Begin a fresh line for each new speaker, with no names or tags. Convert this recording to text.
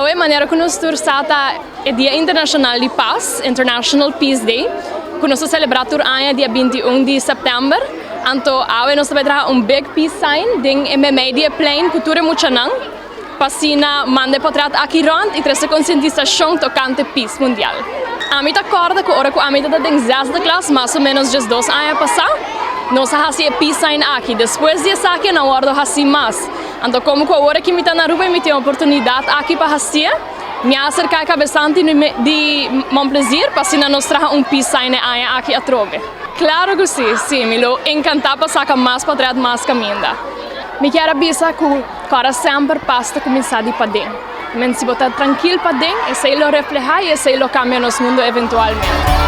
Awe, manera ku nos tur sa, ta e Dia Internashonal di Pas, International Peace Day, ku nos ta selebrá tur aña dia 21 di sèptèmber. Anto awe nos ta bai traha un big peace sign den e meimei di e plein ku tur e muchanan pa asina manda e potrèt aki rònt i trese konsientisashon tokante peace mundial. Ami ta kòrda ku ora ku ami tabata den zesde klas, mas o ménos 12 aña pasá, nos a hasi e peace sign aki. Despues di esaki no a wòrdu hasí mas. Anto komo ku awor aki mi ta na Aruba i mi tin e oportunidat aki pa hasié, mi a aserká e kabesante di Mon Plaisir pa asina nos traha un peace sign e aña aki atrobe. Klaro ku sí, sí, mi lo enkantá pa saka mas potrèt mas kaminda. Mi kier a bisa ku kòrda semper pas ta kuminsá di paden. Men si bo ta trankil paden, esei lo reflehá i esei lo kambia nos mundu eventualmente.